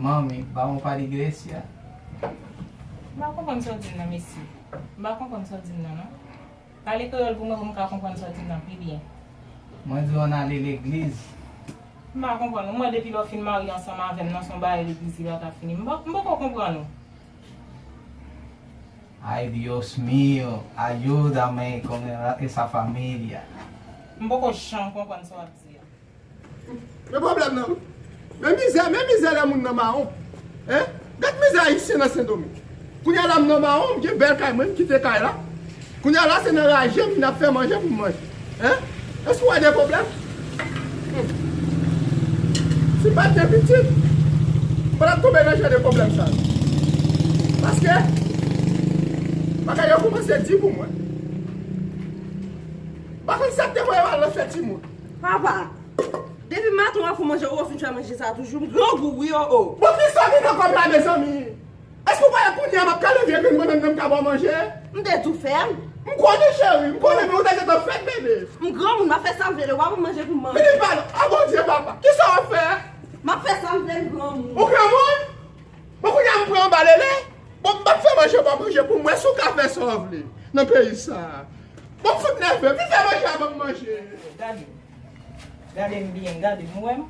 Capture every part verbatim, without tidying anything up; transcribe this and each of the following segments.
Manmi, ba mwen pa de iglesia. M pa konprann sa w di m nan, mesye. M pa konprann sa w di m nan, non. Pale kreyòl pou mwen, pou m ka konprann sa w di m nan pi byen. Mwen di w ann ale legliz. M pa konprann ou. Mwen, depi lè w fin marye ansanm avè m nan, se yon bagay legliz li pa ka fini. M pa, m poko konprann ou. Ay, Dios mío, ayúdame con esa familia. M poko janm konprann sa w ap di a. Men pwoblèm nan, wi. Men mizè, men mizè lè moun nan mawon. Hein? Gad mizè ayisyen nan Sendomeng. Kounye a la m nan mawon, m gen bèl kay mwen, m kite kay la. Kounye a la se nan raje m, n ap fè manje pou m manje. Hein? Èske w wè de pwoblèm? Hmm. Si m pa t gen pitit, m pa t ap tonbe nan jan de pwoblèm sa yo. Paske, bagay yo kòmanse di pou mwen. M pa konn sa k te voye m al nan fè timoun. Papa, depi maten w ap fè manje, ou fin fè manje sa toujou. M grangou, wi, o, o. Bon, kisa vin nan kòb la, mezanmi? Èske w pa wè kounye a m ap kale vye grenn bannann nan m ka ba w manje? M te tou fè l. M konnen, cheri, m konnen, men ou te gentan fè l, bebe. M granmoun, m ap fè sa m vle, w ap manje pou m manje. Fini pale, a Bondye, papa, kisa w ap fè? M ap fè sa m vle, m granmoun. Ou granmoun? Bon, kounye a m pran anba lele. Bon, m p ap fè manje, w ap manje pou m wè si w ka fè sa w vle nan peyi sa a. Bon, m fout nève, vin fè manje a ban m manje. Gade. Gade m byen, gade m, ou wè m?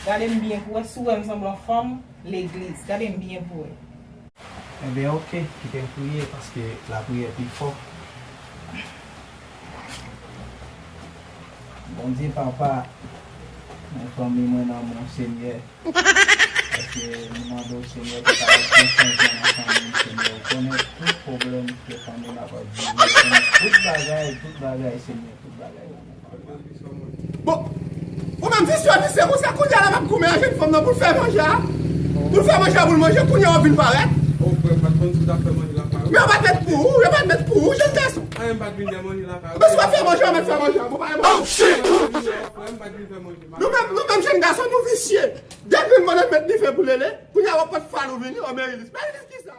Gade m byen pou wè si w wè m sanble yon fanm legliz. Gade m byen pou wè. Enben, oke, kite m priye, paske lapriyè pi fò. Bondye Papa, men fanmi mwen nan men w, Senyè. Paske nou mande w, Senyè, pou ka fè chanjman nan fanmi m, Senyè. Ou konnen tout pwoblèm ke fanmi m ap andire. Ou konnen tout bagay, tout bagay, Senyè, tout bagay. Bon, ou menm visye, visye konsa, kounye a la m ap goumen ak jèn fanm nan pou l fè manje a. Pou l fè manje a, pou l manje, kounye a w ap vin parèt. Oh, frè, m pa t konn si w t ap fè manje lakay ou. Men yo pa t met pou ou, yo pa t met pou ou, jèn gason. Anyen, m pa t vin fè manje lakay ou. Men si w ap fè manje, w mèt fè manje a, bon, pa yon bagay. Frè, m pa t vin fè manje. Nou menm, nou menm jèn gason, nou visye. De grenn bannann met dife pou lele, kounye a w ap pot fal ou vini, o Merilis. Merilis kisa?